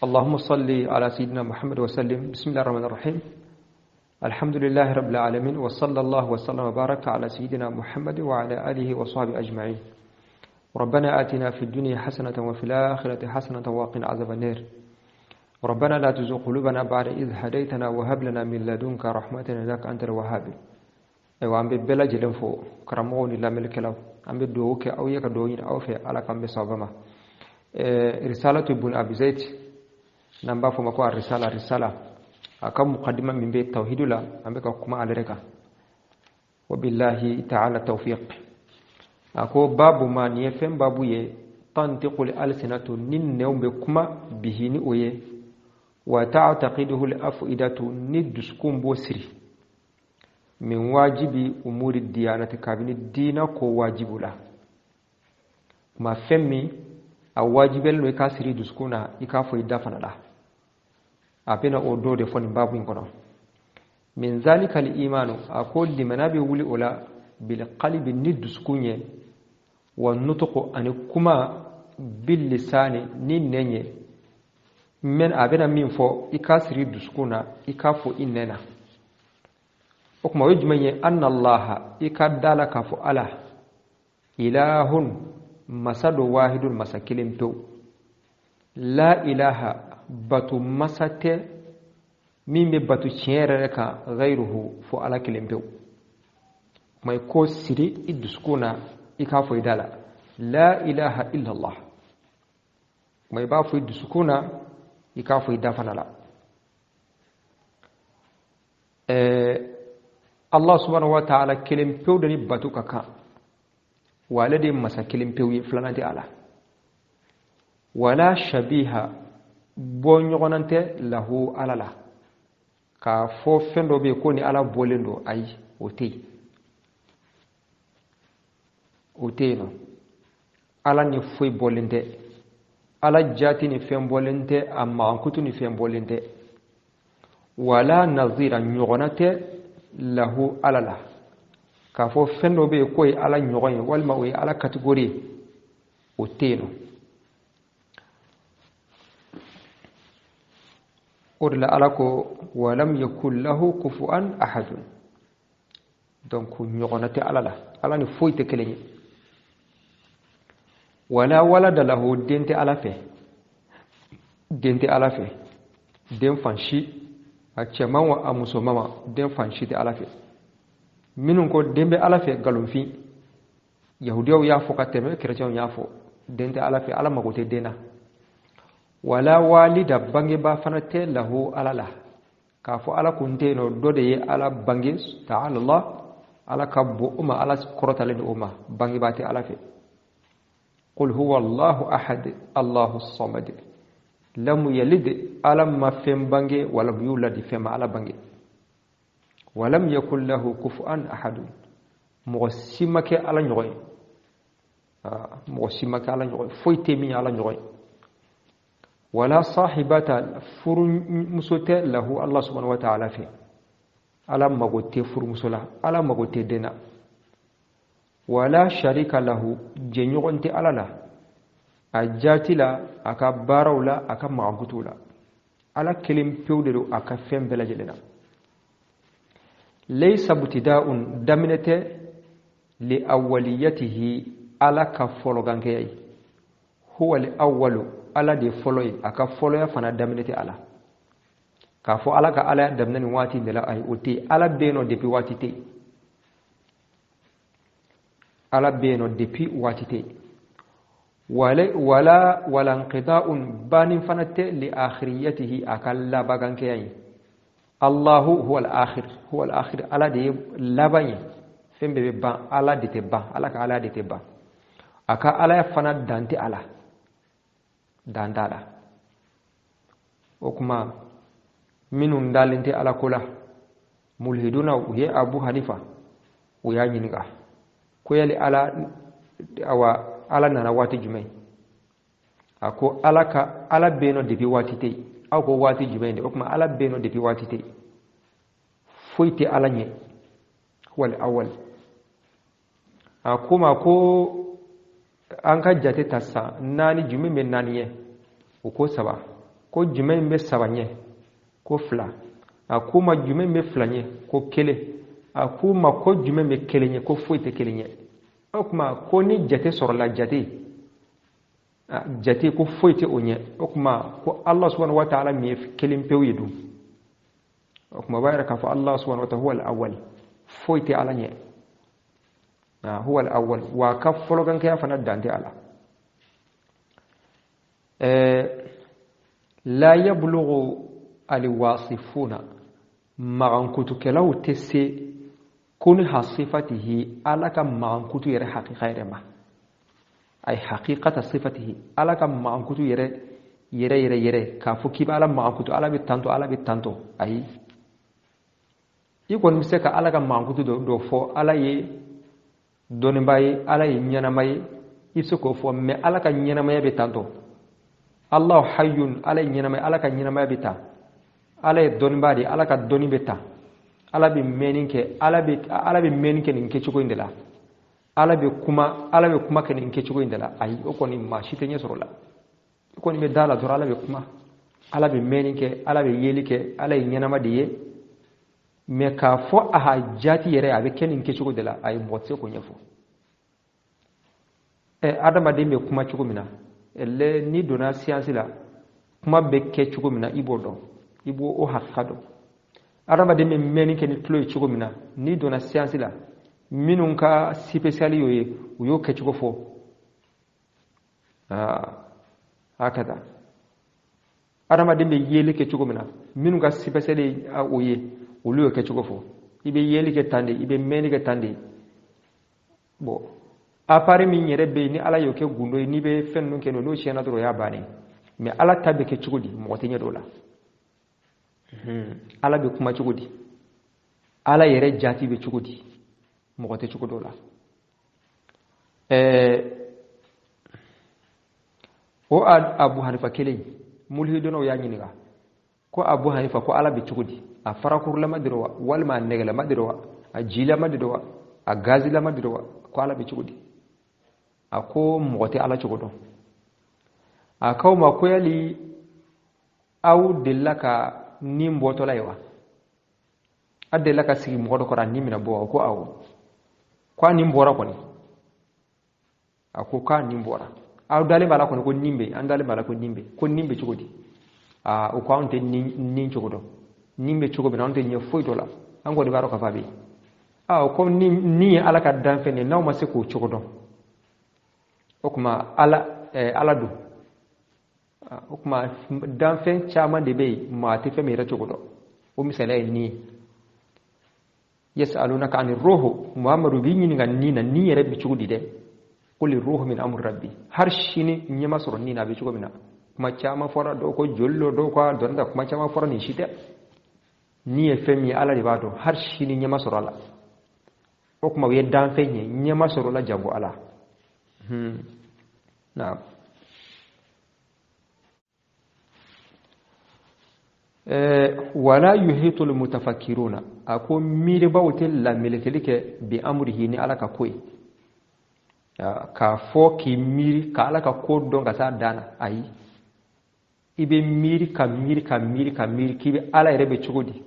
اللهم صل على سيدنا محمد وسلم. بسم الله الرحمن الرحيم. الحمد لله رب العالمين، وصلى الله وسلم وبارك على سيدنا محمد وعلى آله وصحبه أجمعين. ربنا آتنا في الدنيا حسنة وفي الآخرة حسنة وقنا عذاب النار. ربنا لا تزغ قلوبنا بعد إذ هديتنا وهب لنا من لدنك رحمة إنك أنت الوهاب. Ayiwa, an bɛ bɛɛ lajɛlen fo, karamɔgɔw ni lamɛnnikɛlaw. An bɛ dugawu kɛ aw ye ka dugawu ɲini aw fɛ, Ala k'an bɛ sababa ma. Risalatu bun Abi Zayd, n'an b'a fɔ ma ko Arisala, Risala, a ka muqaddima min bɛ tawhidu la, an bɛ ka kuma ale de kan. Wabillahi ta'ala tawfiq. A ko babu ma, nin ye fɛn babu ye, tantiqul alsinatu, ni nɛnw bɛ kuma, bihi, ni o ye, wa ta'taqiduhu al-afidatu, ni dusukun b'o siri, min wajibi umuri diyanati, kabini diina ko wajibu la. Kuma fɛn min a wajibiyalen don i k'a siri dusukun na, i k'a fɔ i da fana la, a bɛna o dɔw de fɔ nin babu in kɔnɔ. Min zalika al-imanu, a ko limana bɛ wuli o la, bil qalbi, ni dusukun ye, wa nutuqu, ani kuma, bil lisani, ni nɛn ye. Men a bɛna min fɔ, i k'a siri dusukun na, i k'a fɔ i nɛn na. O kuma o ye jumɛn ye? Anna Allaha, i ka da la k'a fɔ Ala ilahun, masa do, wahidun, masa kelen pewu, la ilaha, bato masa tɛ min bɛ bato tiɲɛ yɛrɛ kan, ghayruhu, fo Ala kelen pewu. Kuma i k'o siri i dusukun na, i k'a fɔ i da la, la ilaha illallah. Kuma i b'a fɔ i dusukun na, i k'a fɔ i da fana la. Allah subhanahu wa ta'ala kelen pewu de ni bato ka kan, wa ale de ye masa kelen pewu ye, filanan tɛ ala. Wala shabiha, bɔ ɲɔgɔnna tɛ, lahu, Ala la, k'a fɔ fɛn dɔ bɛ yen ko ni Ala bɔlen don, ayi, o tɛ yen, o tɛ yen nɔ. Ala ni foyi bɔlen tɛ, Ala jaati ni fɛn bɔlen tɛ, a magankutu ni fɛn bɔlen tɛ. Wala nazira, ɲɔgɔnna tɛ, lahu, Ala la, k'a fɔ fɛn dɔ bɛ yen k'o ye Ala ɲɔgɔn ye, walima o ye Ala catégorie ye, o tɛ yen nɔ. O de la Ala ko walam yakun lahu kufuwan ahadun. Donc ɲɔgɔnna tɛ Ala la, Ala ni foyi tɛ kelen ye. Wala walada lahu, den tɛ Ala fɛ, den tɛ Ala fɛ, den fan si, a cɛman wa a musoman ma, den fan si tɛ Ala fɛ. Minnu ko den bɛ Ala fɛ, nkalonfin. Yahudiyaw y'a fɔ ka tɛmɛ, kerecɛnw y'a fɔ, den tɛ Ala fɛ, Ala mago tɛ den na. Wala walida, bangebaa fana tɛ, lahu, Ala la, k'a fɔ Ala kun tɛ yen nɔ, dɔ de ye Ala bange. Ta'ala Allah, Ala ka bon o ma, Ala kɔrɔtalen don o ma, bangebaa tɛ Ala fɛ. Qul huwa Allahu ahad Allahu samad lam yalid, Ala ma fɛn bange, walam yulad, fɛn ma Ala bange, walam yakun lahu kufuwan ahad. Mɔgɔ si ma kɛ Ala ɲɔgɔn ye, mɔgɔ si ma kɛ Ala ɲɔgɔn ye, foyi tɛ min ye Ala ɲɔgɔn ye. Wala sahibata, furumuso tɛ, lahu, Allah subhanahu wa ta'ala fɛ. Ala mago tɛ furumuso la, Ala mago tɛ den na. Wala sharika lahu, jɛɲɔgɔn tɛ Ala la, a jaati la, a ka baaraw la, a ka magankutuw la. Ala kelen pewu de don a ka fɛn bɛɛ lajɛlen na. Laysa butida'un, daminɛ tɛ, li awwaliyatihi, Ala ka fɔlɔgankɛya ye. Huwa li awwalu, Ala de ye fɔlɔ ye, a ka fɔlɔya fana daminɛ tɛ Ala. K'a fɔ Ala ka Ala daminɛ nin waati de la, ayi, o tɛ yen. Ala bɛ yen nɔ depuis waati tɛ yen, Ala bɛ yen nɔ depuis waati tɛ yen. Wala wala inqida'un, banni fana tɛ, li akhiriyatihi, a ka labagankɛya ye. Allahu huwa al-akhir, huwa al-akhir, Ala de ye laban ye. Fɛn bɛɛ bɛ ban, Ala de tɛ ban, Ala ka Ala de tɛ ban. A ka Alaya fana dan tɛ, Ala dan t'a la. O kuma minnu dalen tɛ Ala ko la, mulhiduna, u ye Abu Hanifa, u y'a ɲininka ko yali Ala, awa, Ala nana waati jumɛn? A ko Ala ka Ala bɛ yen nɔ depuis waati tɛ yen. Aw ko waati jumɛn de? O tuma Ala bɛ yen nɔ depuis waati tɛ yen, foyi tɛ Ala ɲɛ. Wal awwal. A ko ma ko an ka jate ta, san 4 jumɛn bɛ 4 ye? O ko 3. ko jumɛn bɛ saba ɲɛ ko fila a k'u ma jumɛn bɛ fila ɲɛ ko kelen a k'u ma ko jumɛn bɛ kelen ɲɛ ko foyi tɛ kelen ɲɛ o tuma ko ni jate sɔrɔla jate jate ko foyi tɛ o ɲɛ o tuma ko Allah subhanahu wa ta'ala min ye kelen pewu ye dun o tuma o b'a yira k'a fɔ Allah subhanahu wa ta'ala huwa al-awwal foyi tɛ ala ɲɛ huwa al-awwal wa a ka fɔlɔkankɛya fana dan tɛ a la la yablughu alwasifuna magankutukɛlaw tɛ se kunha sifatihi ala ka magankutu yɛrɛ hakika yɛrɛ ma ay haqiqata sifatihi ala ka magankutu yɛrɛ yɛrɛ yɛrɛ yɛrɛ k'a fɔ k'i bɛ ala magankutu ala bɛ tantɔ ala bɛ tantɔ ayi i kɔni bɛ se ka ala ka magankutu dɔ fɔ ala ye dɔnnibaa ye ala ye ɲɛnama ye i bɛ se k'o fɔ mɛ ala ka ɲɛnamaya bɛ tantɔ allahu hayyun ala ye ɲɛnama ye ala ka ɲɛnamaya bɛ tan ala ye dɔnnibaa de ye ala ka dɔnni bɛ tan ala bɛ mɛnni kɛ ala bɛ mɛnni kɛ nin kɛcogo in de la ala bɛ kuma ala bɛ kuma kɛ nin kɛcogo in de la ayi o kɔni maa si tɛ ɲɛ sɔrɔ o la i kɔni bɛ da la dɔrɔn ala bɛ kuma ala bɛ mɛnni kɛ ala bɛ yeli kɛ ala ye ɲɛnama de ye mɛ k'a fɔ a ka jaati yɛrɛ a bɛ kɛ nin kɛcogo de la ayi mɔgɔ tɛ se k'o ɲɛfɔ adamaden bɛ kuma cogo min na n'i donna siyansi la kuma bɛ kɛ cogo min na i b'o dɔn i b'o o hakika dɔn adamaden bɛ mɛnni kɛ ni tulo ye cogo min na n'i donna siyansi la minnu ka sipesiyali y'o ye u y'o kɛcogo fɔ hakada adamaden bɛ yeli kɛ cogo min na minnu ka sipesiyali o ye olu y'o kɛcogo fɔ i bɛ yeli kɛ tan de i bɛ mɛnni kɛ tan de bon appareil min yɛrɛ bɛ yen ni ala y'o kɛ gundo ye n'i bɛ fɛn ninnu kɛ n'o tiɲɛna dɔrɔn o y'a bannen mais ala ta bɛ kɛ cogo di mɔgɔ tɛ ɲɛ dɔn o la ala bɛ kuma cogo di ala yɛrɛ jaati bɛ cogo di mɔgɔ tɛ cogo dɔn o la o Abu Hanifa kelen mulhidɔnnaw y'a ɲininka ko Abu Hanifa ko ala bɛ cogo di a farakurulama de don wa walima a nɛgɛlama de don wa a jilama de don wa a gazilama de don wa ko ala bɛ cogo di a ko mɔgɔ tɛ ala cogo dɔn a k'aw ma ko yali aw delila ka ni bɔtɔla ye wa a delila ka sigi mɔgɔ dɔ kɔrɔ a ni bɛna bɔ wa ko awɔ ko a ni bɔra kɔni a ko k'a nin bɔra aw dalen b'a la kɔni ko nin bɛ an dalen b'a la ko nin bɛ ko nin bɛ cogo di aa o ko anw tɛ nin cogo dɔn nin bɛ cogo min na anw tɛ ɲɛ foyi dɔ la an kɔni b'a dɔn k'a fɔ a bɛ yen aa o ko nin ye ala ka danfɛn de ye n'aw ma se k'o cogo dɔn o tuma ala ala don o tuma danfɛn caman de bɛ yen maa tɛ fɛn min yɛrɛ cogo dɔn o misaliya ye nin ye yasalunaka ani ruhu muhammadu b'i ɲininka ni na ni yɛrɛ bɛ cogo di dɛ qul ruhu min amri rabbi har sini ɲɛ ma sɔrɔ ni na a bɛ cogo min na kuma caman fɔra dɔw ko joli lo dɔw ko a dɔnni ta kuma caman fɔra nin si tɛ ni ye fɛn min ye ala de b'a dɔn har sini ɲɛ ma sɔrɔ a la o tuma o ye danfɛn ye ɲɛ ma sɔrɔ o la janko ala naam wala yuhitu almutafakkiruna a ko miiribaw tɛ lamelekeli kɛ bi amrihi ni ala ka ko ye k'a fɔ k'i miiri ka ala ka ko dɔn ka s'a dan na ayi i bɛ miiri ka miiri ka miiri ka miiri k'i bɛ ala yɛrɛ bɛ cogo di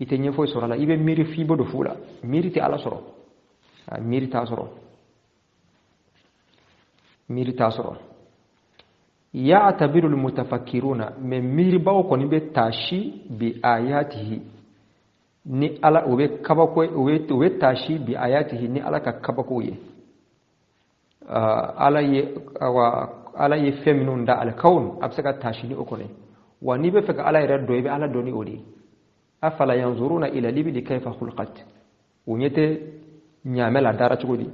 i tɛ ɲɛ foyi sɔrɔ a la i bɛ miiri f'i bɛ don fu la miiri tɛ ala sɔrɔ miiri t'a sɔrɔ miiri t'a sɔrɔ ya'tabiru almutafakkiruna mais miiribaw kɔni bɛ taasi bi ayatihi ni ala o bɛ kabako o bɛ taasi bi ayatihi ni ala ka kabako ye ala ye awa ala ye fɛn minnu da alikawun a bɛ se ka taasi ni o kɔni wa n'i bɛ fɛ ka ala yɛrɛ dɔn i bɛ ala dɔn ni o de ye afala yanzuruna ila libili kayfa khulqat o ɲɛ tɛ ɲaamɛ la dara cogo di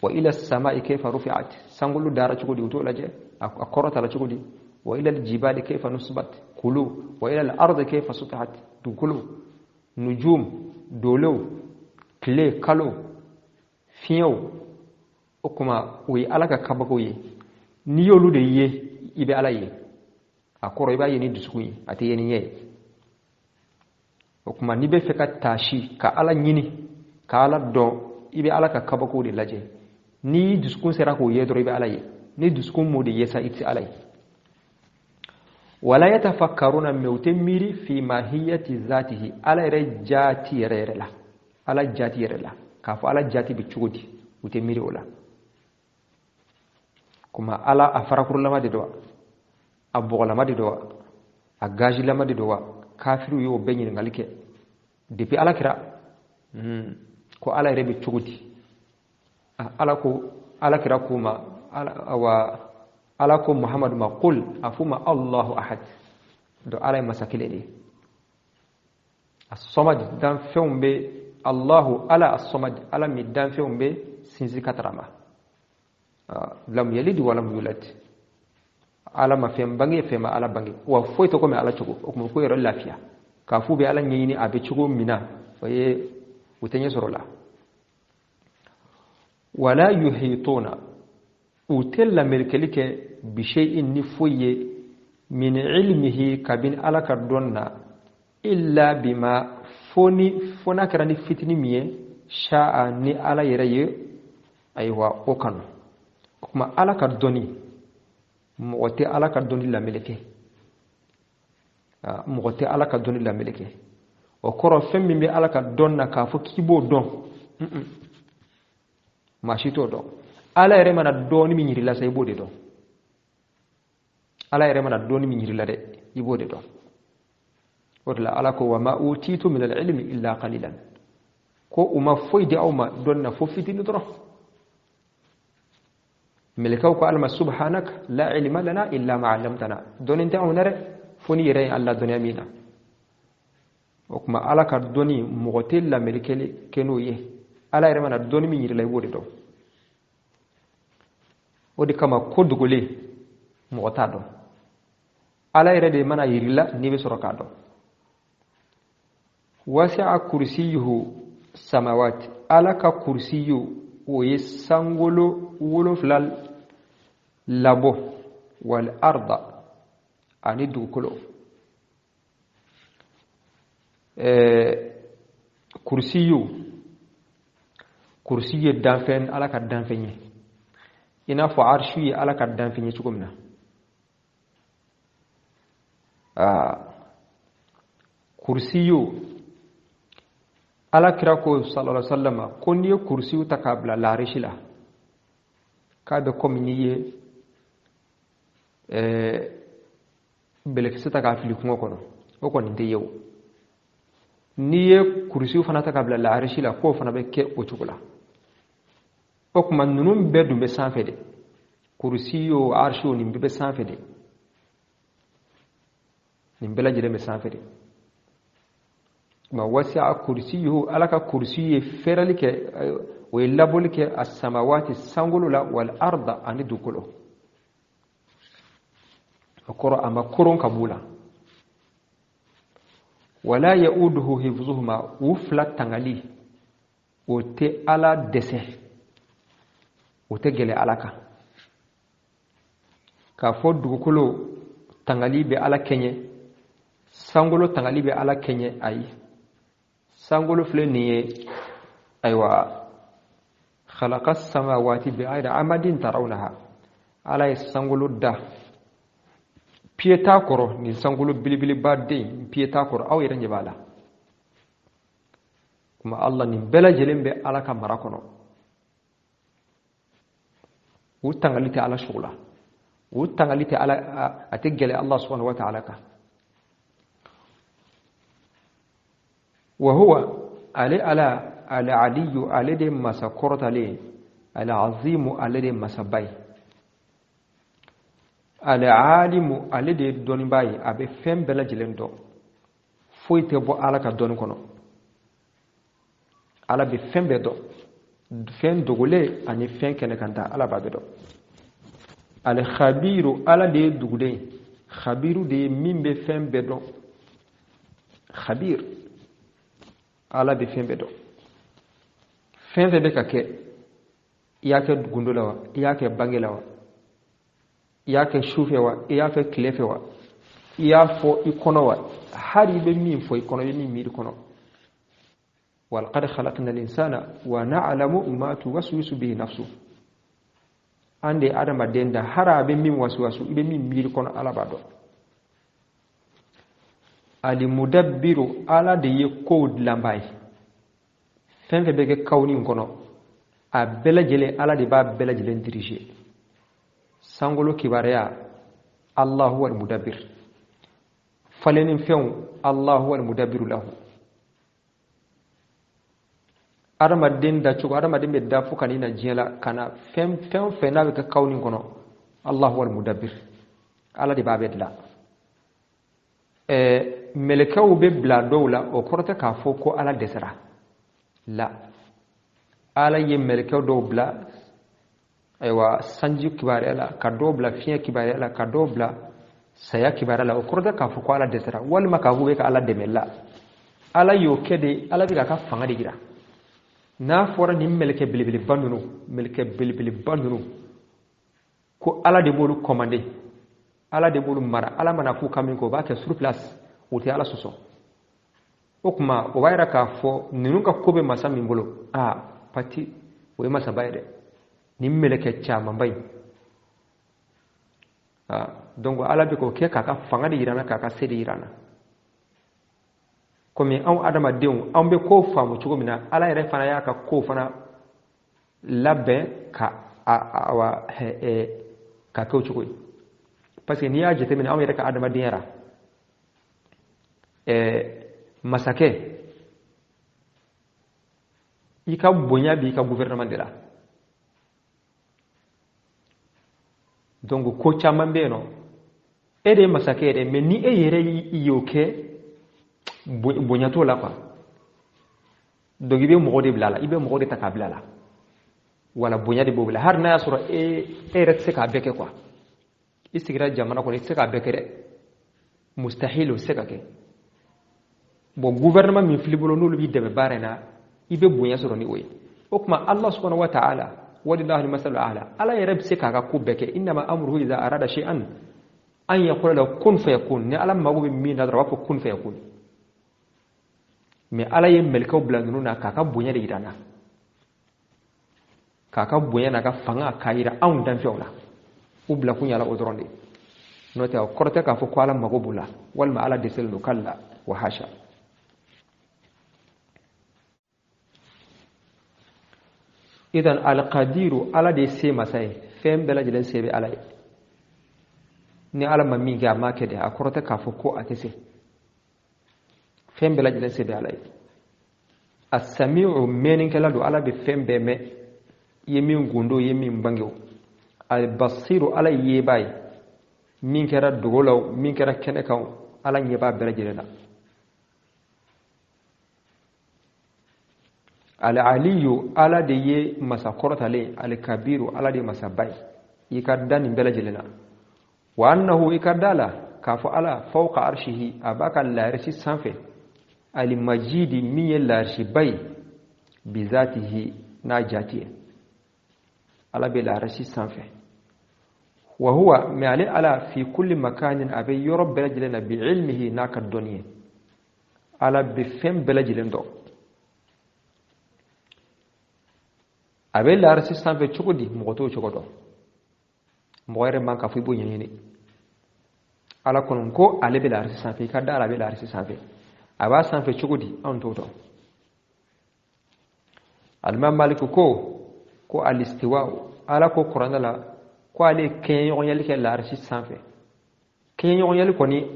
wa ila samai kayfa rufi'at sankolo dara cogo di u t'o lajɛ a kɔrɔtala cogo di wa ila aljibali kayfa nusibat kulu wa ila al-ardi kayfa sutihat dugukolo nujum dolew tile kalo fiɲɛw o kuma o ye ala ka kabako ye n'i y'olu de ye i bɛ ala ye a kɔrɔ i b'a ye ni dusukun ye a tɛ ye ni ɲɛ ye o kuma n'i bɛ fɛ ka taasi ka ala ɲini ka ala dɔn i bɛ ala ka kabakow de lajɛ n'i dusukun sera k'o ye dɔrɔn i bɛ ala ye ni dusukun m'o de ye sa i tɛ ala ye Wala yatafakkaruna, mais u tɛ miiri fi mahiyati zatihi, Ala yɛrɛ jaati yɛrɛ yɛrɛ la, Ala jaati yɛrɛ la, k'a fɔ Ala jaati bɛ cogo di, u tɛ miiri o la. Kuma Ala a farakurulama de don wa, a bɔgɔlama de don wa, a gazilama de don wa? Kafiriw y'o bɛɛ ɲininkali kɛ depuis Ala kira ko Ala yɛrɛ bɛ cogo di. Ala ko Ala kira k'u ma, awa Ala ko Muhammadu ma, qul, a f'u ma, Allahu ahad. Donc Ala ye masa kelen de ye, as-samad, danfɛnw bɛ Allahu Ala as-samad, Ala min danfɛnw bɛ sinsin ka taga ma. Lam yalid wa lam yulad, Ala ma fɛn bange, fɛn ma Ala bange, wa foyi tɛ komi Ala cogo. O tuma ko yɛrɛ lafiya k'a f'u bɛ Ala ɲɛɲini a bɛ cogo min na, o ye u tɛ ɲɛ sɔrɔ o la. Wala yuhituna, u tɛ lamerikɛli kɛ bishe'in ni foyi ye, min ilmihi, kabini Ala ka dɔn na, illa bima, fo ni fo n'a kɛra ni fitini min ye, sha'a, ni Ala yɛrɛ ye ayiwa o kanu. O tuma Ala ka dɔnni, mɔgɔ tɛ Ala ka dɔnni lameleke, mɔgɔ tɛ Ala ka dɔnni lameleke. O kɔrɔ fɛn min bɛ Ala ka dɔn na k'a fɔ k'i b'o dɔn, maa si t'o dɔn. Ala yɛrɛ mana dɔɔni min yir'i la sa, i b'o de dɔn. Ala yɛrɛ mana dɔɔni min yir'i la dɛ, i b'o de dɔn. O de la Ala ko wa ma utitu min al-ilmi illa qalilan, ko u ma foyi di aw ma dɔnni na fo fitini dɔrɔn. Mɛlɛkɛw ko Ala ma subhanaka la ilma lana illa ma 'allamtana, dɔnni tɛ anw na dɛ, fo ni yɛrɛ ye Ala dɔnniya min na. O tuma Ala ka dɔnni, mɔgɔ tɛ lamerikɛli kɛ n'o ye. Ala yɛrɛ mana dɔnni min yir'i la, i b'o de dɔn. O de kama ko dogolen mɔgɔ t'a dɔn, Ala yɛrɛ de mana yir'i la n'i bɛ sɔrɔ k'a dɔn. Wasi'a kursiyuhu samawati, Ala ka kursiyu o ye sankolo 7 labɔ, wal arda, ani dugukolo. Kursiyu, kursi ye danfɛn, Ala ka danfɛn ye, i n'a fɔ arshi ye Ala ka danfɛn ye cogo min na. Kursiyu, Ala kira ko sallallahu alaihi wasallam ko n'i ye kursiyu ta k'a bila laarisi la, k'a bɛ komi n'i ye bɛlɛkisɛ ta k'a fili kungo kɔnɔ, o kɔni tɛ ye o. N'i ye kursiyu fana ta k'a bila laarisi la, k'o fana bɛ kɛ o cogo la. O tuma ninnu bɛɛ dun bɛ sanfɛ de, kursi o arshi o, nin bɛɛ bɛ sanfɛ de, nin bɛɛ lajɛlen bɛ sanfɛ de. Ma wasi'a kursiyuhu, Ala ka kursi ye fɛrɛli kɛ, o ye labɔli kɛ as-samawati, sankolo la, wal arda, ani dugukolo. O kɔrɔ a ma koron ka b'u la. Wala ya'uduhu hifzuhuma, u fila tangali o tɛ Ala dɛsɛ, o tɛ gɛlɛ Ala kan. K'a fɔ dugukolo tangali bɛ Ala kɛɲɛ, sankolo tangali bɛ Ala kɛɲɛ, ayi. Sankolo filɛ nin ye, ayiwa, khalaqa samawati bi ghayri amadin tarawnaha, Ala ye sankolo da, pied t'a kɔrɔ, nin sankolo belebeleba den pied t'a kɔrɔ, aw yɛrɛ ɲɛ b'a la. Kuma Allah, nin bɛɛ lajɛlen bɛ Ala ka mara kɔnɔ. U tangali tɛ Ala sugu la, u tangali tɛ Ala, a tɛ gɛlɛ Allah subhanahu wa ta'ala kan. Wa huwa, ale Ala, al-aliyu, ale de masa kɔrɔtalen, al-azimu, ale de masaba ye, al-alimu, ale de ye dɔnnibaa ye, a bɛ fɛn bɛɛ lajɛlen dɔn, foyi tɛ bɔ Ala ka dɔnni kɔnɔ. Ala bɛ fɛn bɛɛ dɔn, fɛn dogolen ani fɛn kɛnɛkanta, Ala b'a bɛɛ dɔn. Al-khabiru, Ala de ye duguden ye, khabiru de ye min bɛ fɛn bɛɛ dɔn, khabir, Ala bɛ fɛn bɛɛ dɔn. Fɛn fɛn bɛ ka kɛ, i y'a kɛ gundo la wa, i y'a kɛ bange la wa, i y'a kɛ su fɛ wa, i y'a kɛ tile fɛ wa, i y'a fɔ i kɔnɔ wa, hali i bɛ min fɔ i kɔnɔ, i bɛ min miiri kɔnɔ. Walaqad khalaqna al-insana wa na'lamu ma tuwaswisu bihi nafsu. An de ye adamaden da, hali a bɛ min wasuwasu, i bɛ min miiri kɔnɔ, Ala b'a dɔn. Alimudabbiru, ala de ye kow dilanbaa ye. Fɛn fɛn bɛ kɛ kawuni in kɔnɔ, a bɛɛ lajɛlen ala de b'a bɛɛ lajɛlen diriger. Sankolo kibaruya, Allahu al-mudabbir. Falenni fɛnw, Allahu al-mudabbiru lahu. Adamaden dacogo, adamaden bɛ da fo ka n'i na diɲɛ la, ka na fɛn fɛn o fɛn n'a bɛ kɛ kawuni kɔnɔ, Allahu al-mudabbir, ala de b'a bɛɛ dilan. Mɛlɛkɛw bɛ bila dɔw la, o kɔrɔ tɛ k'a fɔ ko ala dɛsɛra la. Ala ye mɛlɛkɛw dɔw bila ayiwa sanji kibaruya la, ka dɔw bila fiɲɛ kibaruya la, ka dɔw bila saya kibaruya la. O kɔrɔ tɛ k'a fɔ ko ala dɛsɛra walima k'a fɔ bɛ ka ala dɛmɛ la. Ala y'o kɛ de, ala bɛ k'a ka fanga de jira. N'a fɔra nin mɛlɛkɛ belebeleba ninnu, mɛlɛkɛ belebeleba ninnu, ko ala de b'olu kɔmande, ala de b'olu mara, ala mana f'u ka min kɛ, o b'a kɛ sur place, o tɛ ala sɔsɔ. O tuma o b'a yira k'a fɔ ninnu ka ko bɛ masa min bolo, aa pati o ye masaba ye dɛ, nin mɛlɛkɛ camanba in. Donc ala bɛ k'o kɛ k'a ka fanga de yira an na, k'a ka se de yira an na. Komi anw adamadenw, anw bɛ kow faamu cogo min na, ala yɛrɛ fana y'a ka kow fana labɛn ka awa ka kɛ o cogo ye. Parce que n'i y'a jateminɛ anw yɛrɛ ka adamadenya la, masakɛ, i ka bonya b'i ka gouvernement de la. Donc ko caman bɛ yen nɔ, e de ye masakɛ ye dɛ, mais ni e yɛrɛ y'o kɛ, bonya t'o la quoi. Donc i bɛ mɔgɔ de bila a la, i bɛ mɔgɔ de ta k'a bila a la, wala bonya de b'o bila. Hali n'a y'a sɔrɔ e yɛrɛ tɛ se k'a bɛɛ kɛ quoi. I sigira jamana kɔnɔ, i tɛ se k'a bɛɛ kɛ dɛ, mustahil, o tɛ se ka kɛ. Bon, gouvernement min fil'i bolo, n'olu b'i dɛmɛ baara in na, i bɛ bonya sɔrɔ ni o ye. O tuma Allah subhanahu wa ta'ala, walillahi al-masalu a'la, ala yɛrɛ bɛ se k'a ka ko bɛɛ kɛ. Innama amruhu idha arada shay'an an yaqula lahu kun fayakun. Ni ala mago bɛ min na dɔrɔn, a b'a fɔ kun fayakun. Mais ala ye mɛlɛkɛw bila ninnu na k'a ka bonya de yira an na, k'a ka bonya n'a ka fanga k'a yira anw danfɛnw na. U bila kun yala o dɔrɔn de, n'o tɛ o kɔrɔ tɛ k'a fɔ ko ala mago b'u la walima ala dɛsɛlen don, kalla wa hasha. Idan alqadiru, ala de se masa ye, fɛn bɛɛ lajɛlen se bɛ ala ye. Ni ala ma min kɛ, a m'a kɛ dɛ, a kɔrɔ tɛ k'a fɔ ko a tɛ se. Fɛn bɛɛ lajɛlen se bɛ ala ye. Asamiu, mɛnnikɛla don, ala bɛ fɛn bɛɛ mɛn, i ye min gundo, i ye min bange o. Albasiru, ala ye yebaa ye, min kɛra dogo la o, min kɛra kɛnɛ kan o, ala ɲɛ b'a bɛɛ lajɛlen na. Al-aliyu, ala de ye masa kɔrɔtalen, al-kabiru, ala de ye masaba ye. I ka da nin bɛɛ lajɛlen na. Wa annahu, i ka da la k'a fɔ ala fawqa arshihi, a b'a ka laarisi sanfɛ, al-majidi, min ye laarisiba ye, bizatihi, n'a jati ye. Ala bɛ laarisi sanfɛ. Wa huwa, mais ale ala fi kulli makanin, a bɛ yɔrɔ bɛɛ lajɛlen na, bi ilmihi, n'a ka dɔnni ye. Ala bɛ fɛn bɛɛ lajɛlen dɔn. A bɛ laarisi sanfɛ cogo di, mɔgɔ t'o cogo dɔn. Mɔgɔ yɛrɛ man k'a fɔ i b'o ɲɛɲini. Ala kɔni ko ale bɛ laarisi sanfɛ, i ka da la a bɛ laarisi sanfɛ. A b'a sanfɛ cogo di, anw t'o dɔn. Alimami Malik ko alistiwa, ala ko kuranɛ la ko ale ye kɛɲɛɲɔgɔnyali kɛ laarisi sanfɛ. Kɛɲɛɲɔgɔnyali kɔni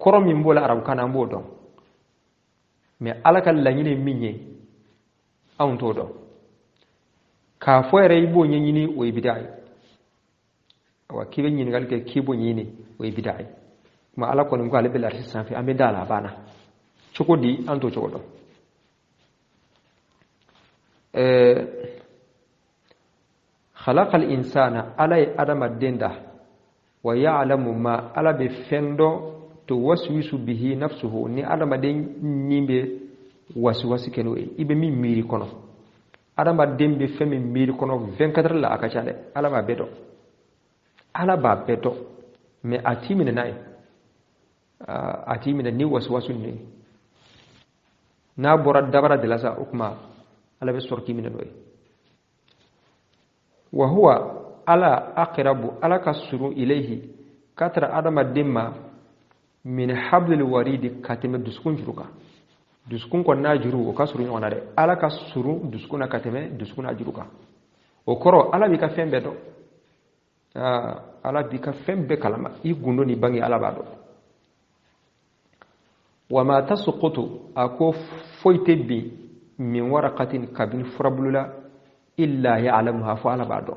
kɔrɔ min b'o la arabukan na, an b'o dɔn. Mais ala ka laɲini ye min ye, anw t'o dɔn. K'a fɔ yɛrɛ i b'o ɲɛɲini, o ye bidaa ye. Awa k'i bɛ ɲininkali kɛ k'i b'o ɲɛɲini, o ye bidaa ye. Kuma ala kɔni ko ale bɛ laarisi sanfɛ, an bɛ da la, a banna. Cogo di, an t'o cogo dɔn. Khalaqal insana, ala ye adamaden da. Wa ya'lamu ma, ala bɛ fɛn dɔn, tuwaswisu bihi nafsuhu, ni adamaden ni bɛ wasiwasi kɛ n'o ye, i bɛ min miiri kɔnɔ. Adamaden bɛ fɛn min miiri kɔnɔ 24 la, a ka ca dɛ, ala b'a bɛɛ dɔn. Ala b'a bɛɛ dɔn, mais a t'i minɛ n'a ye. A t'i minɛ ni wasiwasi ninnu ye. N'a bɔra dabara de la sa, o tuma ala bɛ sɔrɔ k'i minɛ n'o ye. Wa huwa, ala aqrabu, ala ka surun ilayhi, ka tara adamaden ma, Min hablil waridi, ka tɛmɛ dusukun juru kan. Dusukun kɔni n'a juru o ka surun ɲɔgɔn na dɛ. Ala ka surun dusukun na ka tɛmɛ dusukun n'a juru kan. O kɔrɔ, Ala b'i ka fɛn bɛɛ dɔn. Ala b'i ka fɛn bɛɛ kalama, i gundo ni bange, Ala b'a dɔn. Wa ma tasqutu, a ko foyi tɛ bin, min waraqatin, kabini furabulu la, illa ya'lamuha, fo Ala b'a dɔn.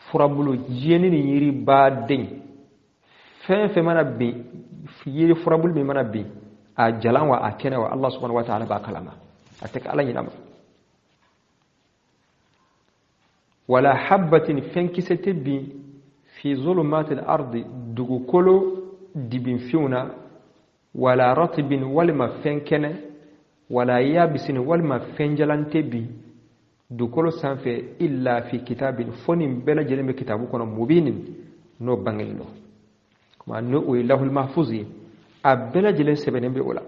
Furabulu, diɲɛ ni yiribaden fɛn fɛn mana bin, yiri furabulu min mana bin, a jalan wa a kɛnɛ wa, Allah subhanahu wa ta'ala b'a kalama. A tɛ kɛ Ala ɲinama. Wala habbatin, fɛn kisɛ tɛ bin, fi zulumatil ardi, dugukolo dibinfinw na, wala ratibin, walima fɛn kɛnɛ, wala yabisin, walima fɛn jalan tɛ bin dugukolo sanfɛ, illa fi kitabin, fo nin bɛɛ lajɛlen bɛ kitabu kɔnɔ, mubinin, n'o bangelen don. Kuma n'o o ye lahul mahfuz ye, a bɛɛ lajɛlen sɛbɛnnen bɛ o la.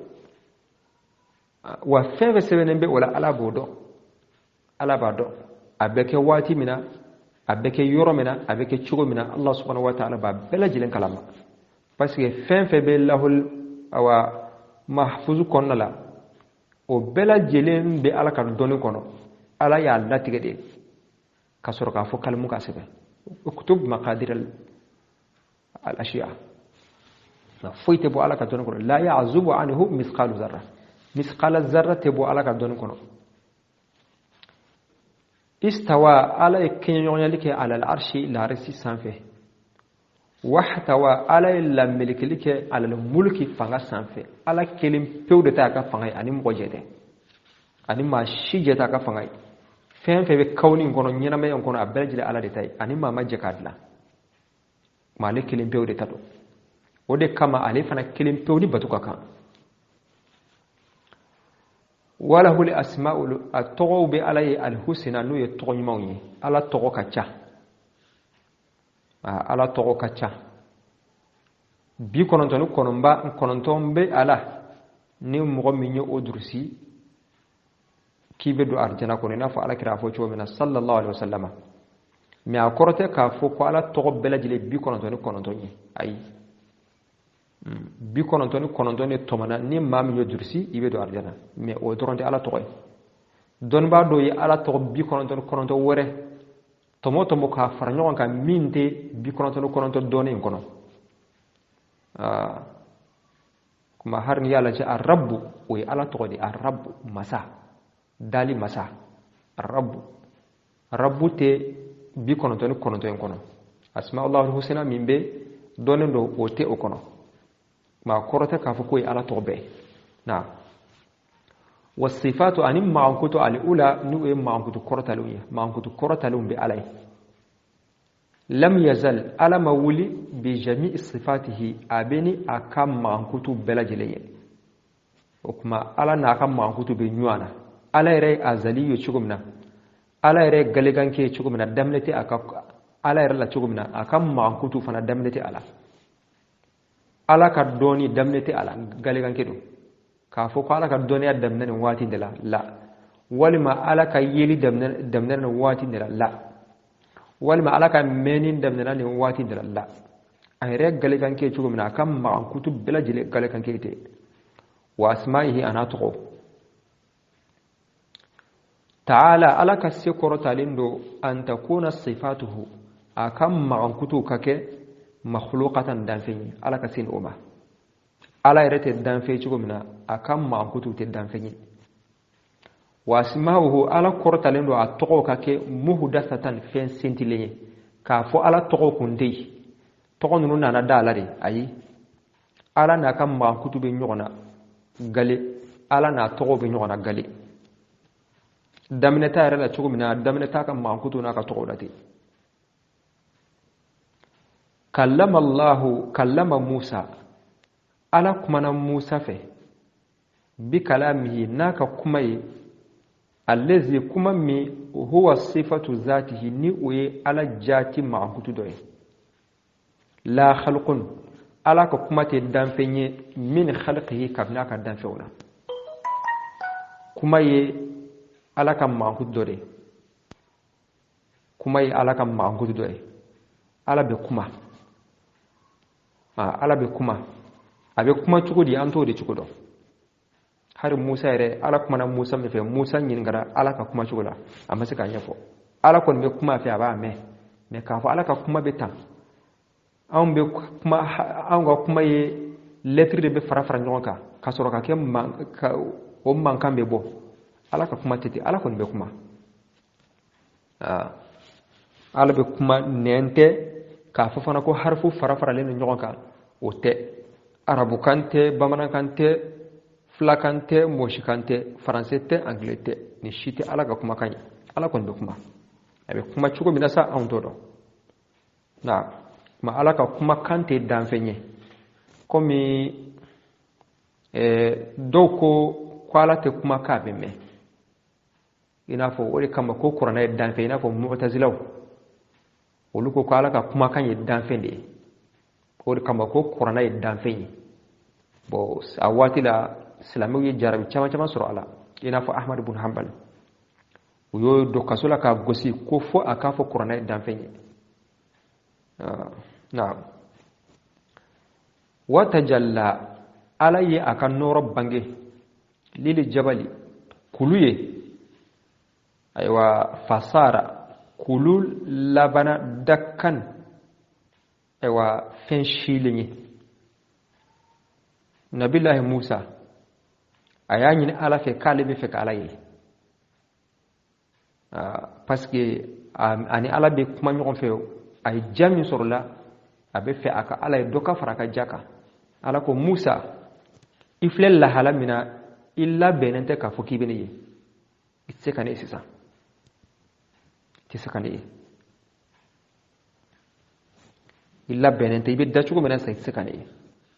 Wa fɛn fɛn sɛbɛnnen bɛ o la, Ala b'o dɔn. Ala b'a dɔn a bɛ kɛ waati min na, a bɛ kɛ yɔrɔ min na, a bɛ kɛ cogo min na. Allah subhanahu wa ta'ala b'a bɛɛ lajɛlen kalama, parce que fɛn fɛn bɛ lahul awa mahfuz kɔnɔna la, o bɛɛ lajɛlen bɛ Ala ka dɔnni kɔnɔ. Ala y'a latigɛ de ka sɔrɔ k'a fɔ kalimu ka sɛbɛn, uktub maqadir al ashiya. Foyi tɛ bɔ Ala ka dɔnni kɔnɔ. La ya'zubu anhu misqalu zarra, misqala zarra tɛ bɔ Ala ka dɔnni kɔnɔ. Istawa, Ala ye kɛɲɛɲɔgɔnyali kɛ, alal arshi, larisi sanfɛ. Wahtawa, Ala ye lamelekeli kɛ, alal mulki, fanga sanfɛ. Ala kelen pewu de ta a ka fanga ye, ani mɔgɔ jɛ tɛ, ani maa si jɛ t'a ka fanga ye. Fɛn fɛn bɛ kawuni in kɔnɔ, ɲɛnamaya in kɔnɔ, a bɛɛ lajɛlen Ala de ta ye, ani maa ma jɛ k'a dilan. Ma ale kelen pewu de ta don. O de kama ale fana kelen pewu ni bato ka kan. Walahul asma'ul, a tɔgɔw bɛ Ala ye, alhusna, n'o ye tɔgɔ ɲumanw ye. Ala tɔgɔ ka ca, Ala tɔgɔ ka ca. 99 bɛ a la. Ni mɔgɔ min ye o durusi, k'i bɛ don arijana kɔnɔ, i n'a fɔ Ala kira a fɔ cogo min na, sallallahu alaihi wasallam. Mais a kɔrɔ tɛ k'a fɔ ko Ala tɔgɔ bɛɛ lajɛlen 99 ye, ayi. 99 de tɔmɔna. Ni maa min ye durusi, i bɛ don arijana. Mais o dɔrɔn tɛ Ala tɔgɔ ye. Dɔnnibaa dɔw ye Ala tɔgɔ 99 wɛrɛ tɔmɔ tɔmɔ k'a fara ɲɔgɔn kan, min tɛ 99 dɔɔnin in kɔnɔ. Kuma hari n'i y'a lajɛ, arabu, o ye Ala tɔgɔ de ye. Arabu, masa, dali masa, arabu. Arabu tɛ 99 in kɔnɔ. Asma'ullahul husna min bɛ dɔnnen don, o tɛ o kɔnɔ. Maa kɔrɔ tɛ k'a fɔ k'o ye Ala tɔgɔ bɛɛ ye na. Wasifatu, ani mankutu, al ula, n'o ye mankutu kɔrɔtalenw ye, mankutu kɔrɔtalenw bɛ Ala ye. Lam yazal, Ala ma wuli, bi jami'i sifatihi, a bɛ ni a ka mankutu bɛɛ lajɛlen ye. O kuma, Ala n'a ka mankutu bɛ ɲɔgɔn na. Ala yɛrɛ ye azali ye cogo min na, Ala yɛrɛ ye galekanke ye cogo min na, daminɛ tɛ a ka Ala yɛrɛ la cogo min na, a ka mankutu fana daminɛ tɛ a la. Ala ka dɔnni daminɛ tɛ a la, galekanke don. K'a fɔ ko Ala ka dɔnniya daminɛ nin waati de la, la, walima Ala ka yeli daminɛ nin waati de la, la, walima Ala ka mɛnni daminɛna nin waati de la, la. A yɛrɛ galekanke cogo min na, a ka mankutu bɛɛ lajɛlen galekanke tɛ. Wa asma'ihi, a n'a tɔgɔ. Ta'ala, Ala ka se kɔrɔtalen don, an takuna sifatuhu, a ka mankutu ka kɛ, makhluqatan, danfɛn ye. Ala ka se o ma. Ala yɛrɛ tɛ danfɛn cogo min na, a ka mankutu tɛ danfɛn ye. Wa asma'uhu, Ala kɔrɔtalen don a tɔgɔw ka kɛ, muhdathatan, fɛn sentilen ye. K'a fɔ Ala tɔgɔw kun tɛ yen, tɔgɔ ninnu nana da a la de, ayi. Ala n'a ka mankutu bɛ ɲɔgɔn na gale, Ala n'a tɔgɔw bɛ ɲɔgɔn na gale. Daminɛ t'a yɛrɛ la cogo min na, daminɛ t'a ka mankutu n'a ka tɔgɔw la ten. Kallama Allahu, kallama Musa, Ala kumana Musa fɛ, bi kalamihi, n'a ka kuma ye, allazi, kuma min, huwa sifatu zatihi, ni o ye Ala jaati mankutu dɔ ye. La khalqun, Ala ka kuma tɛ danfɛn ye, min khalqihi, kabini a ka danfɛnw na. Kuma ye Ala ka mankutu dɔ de ye. Kuma ye Ala ka mankutu dɔ ye. Ala bɛ kuma, Ala bɛ kuma. A bɛ kuma cogo di, an t'o de cogo dɔn. Hari Musa yɛrɛ, Ala kumana Musa min fɛ, Musa ɲininkara Ala ka kuma cogo la, a ma se k'a ɲɛfɔ. Ala kɔni bɛ kuma a fɛ, a b'a mɛn, mais k'a fɔ Ala ka kuma bɛ tan, anw bɛ kuma, anw ka kuma ye lɛtiri de bɛ fara fara ɲɔgɔn kan ka sɔrɔ ka kɛ man, ka o mankan bɛ bɔ. Ala ka kuma tɛ ten, Ala kɔni bɛ kuma. Ala bɛ kuma, nɛn tɛ k'a fɔ fana ko harifu fara faralen don ɲɔgɔn kan, o tɛ. Arabukan tɛ, bamanankan tɛ, filakan tɛ, mɔsikan tɛ, faransɛ tɛ, angilɛ tɛ, nin si tɛ Ala ka kumakan ye. Ala kɔni bɛ kuma, a bɛ kuma cogo min na sa, anw t'o dɔn. Nka kuma Ala ka kumakan tɛ danfɛn ye, komi dɔw ko Ala tɛ kuma k'a bɛ mɛn, i n'a fɔ o de kama ko kuranɛ ye danfɛn, i n'a fɔ mutazilaw, olu ko Ala ka kumakan ye danfɛn de ye, o de kama ko kuranɛ ye danfɛn ye. Bon, a waati la silamɛw ye jarabi caman caman sɔrɔ a la, i n'a fɔ Ahmad ibn Hanbal, u y'o don kaso la k'a gosi ko fo a k'a fɔ kuranɛ ye danfɛn ye. Naam. Wa tajalla, Ala ye a ka nɔɔrɔ bange lili jabali, kulu ye, ayiwa fasara, kulu labana dakkan, ayiwa fɛn silen ye. Nabilahi Musa a y'a ɲini Ala fɛ k'ale bɛ fɛ ka Ala ye, parce que ani Ala bɛ kuma ɲɔgɔn fɛ, a ye ja min sɔrɔ la, a bɛ fɛ a ka Ala ye, dɔ ka fara a ka ja kan. Ala ko Musa, i filɛ lahala min na, i labɛnnen tɛ k'a fɔ k'i bɛ ne ye, i tɛ se ka ne ye sisan, i tɛ se ka ne ye, i labɛnnen tɛ, i bɛ da cogo min na sisan, i tɛ se ka ne ye,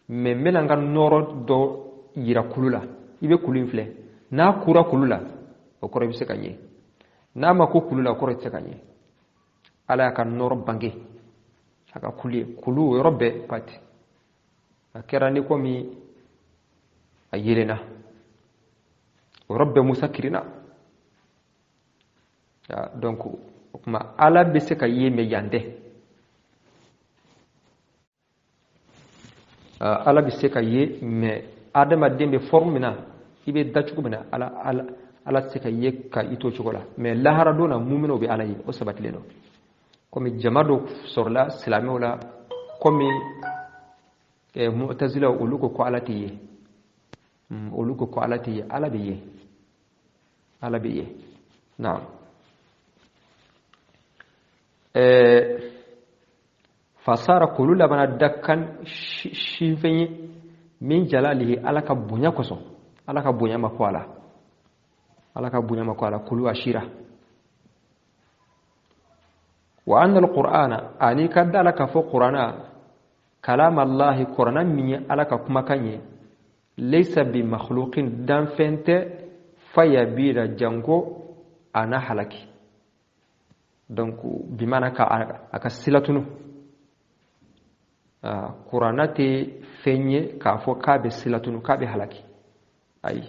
mais n bɛna n ka nɔɔrɔ dɔ yira kulu la, i bɛ kulu in filɛ, n'a kura kulu la, o kɔrɔ i bɛ se ka ɲɛ, n'a ma ko kulu la, o kɔrɔ i tɛ se ka ɲɛ. Ala y'a ka nɔɔrɔ bange a ka kulu ye, kulu o yɔrɔ bɛɛ pati, a kɛra ni komi a yelenna, o yɔrɔ bɛɛ Musa kirinna. Donc o tuma Ala bɛ se ka ye, mais yan tɛ. Ala bɛ se ka ye, mais adamaden bɛ forme min na, i bɛ da cogo min na, Ala tɛ se ka ye ka i to cogo la, mais lahara don na muminɛw bɛ Ala ye, o sabatilen don. Komi jama dɔ sɔrɔla silamɛw la, komi mu'tazilaw, olu ko Ala tɛ ye, olu ko Ala tɛ ye, Ala bɛ ye, Ala bɛ ye. Naam. Fasara kulu labana dakkan sinfɛn ye min jalalihi, Ala ka bonya kosɔn, Ala ka bonya ma ko a la, Ala ka bonya ma ko a la, kulu ashira. Wa anna alqur'ana, ani ka da la k'a fɔ qur'ana kalam Allahi, qur'ana min ye Ala ka kumakan ye, laysa bi makhluqin, danfɛn tɛ, fayabira janko a na halaki. Donc bimana ka a ka silatunu, qur'ana tɛ fɛn ye k'a fɔ k'a bɛ silatunu, k'a bɛ halaki, ayi.